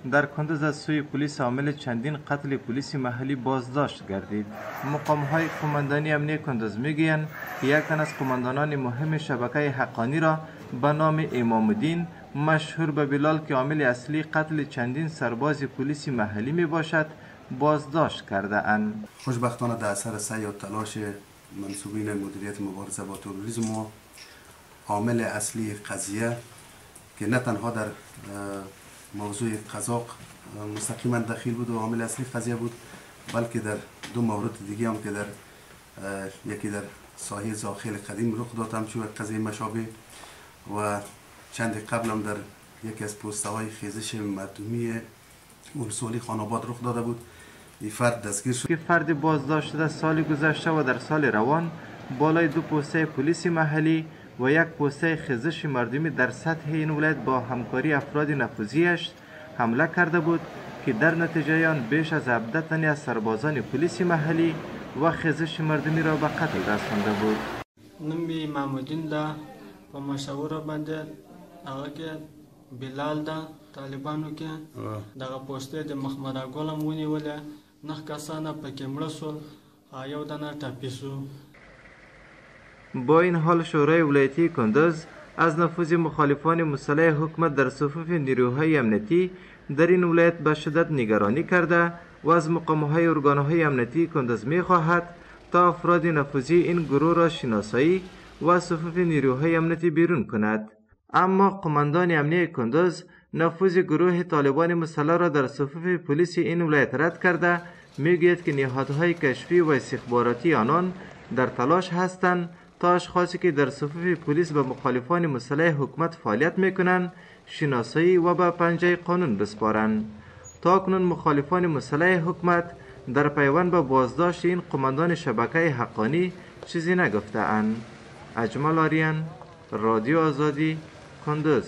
در کندز از سوی پلیس عامل چندین قتل پلیس محلی بازداشت گردید. مقام های قماندانی امنیه کندز میگویند که یک تن از قماندانان مهم شبکه حقانی را به نام امام الدین مشهور به بلال که عامل اصلی قتل چندین سرباز پلیس محلی می باشد بازداشت کرده اند. خوشبختانه در اثر سعی و تلاش منسوبین مدیریت مبارزه با تروریسم و عامل اصلی قضیه که نه تنها در موضوع قزاق مستقیما دخیل بود و عامل اصلی قضیه بود، بلکه در دو مورد دیگه هم که در یکی در ساحه زاخیل قدیم رخ داد همچون قضیه مشابه و چند قبل هم در یکی از پوسته های خیزش مردمی ولسوالی خانآباد رخ داده بود. این فرد دستگیر شد که فرد بازداشت شده سال گذشته و در سال روان بالای دو پوسته پلیس محلی و یک پوسته خیزش مردمی در سطح این ولایت با همکاری افراد نفوذیش حمله کرده بود که در نتیجه آن بیش از 17 تن از سربازان پلیس محلی و خیزش مردمی را به قتل رسانده بود. نوم مې امام الدین ده، په مشوره باندې هغه کې بلال ده طالبانو کې دغه پوستې د مخمره ګل هم ونیولې، 9 کسانه پکې مړه شول، یو دانه ټپي شو. با این حال شورای ولایتی کندز از نفوذ مخالفان مسلح حکومت در صفوف نیروهای امنیتی در این ولایت به شدت نگرانی کرده و از مقامهای ارگانهای امنیتی کندز میخواهد تا افراد نفوذی این گروه را شناسایی و صفوف نیروهای امنیتی بیرون کند. اما قماندان امنیه کندز نفوذ گروه طالبان مسلح را در صفوف پلیس این ولایت رد کرده میگوید که نهادهای کشفی و استخباراتی آنان در تلاش هستند تا اشخاصی که در صفوف پلیس به مخالفان مسلح حکومت فعالیت میکنند شناسایی و به پنجه قانون بسپارند. تا کنون مخالفان مسلح حکومت در پیوند به بازداشت این قماندان شبکه حقانی چیزی نگفته اند. اجمل آریان، رادیو آزادی، کندز.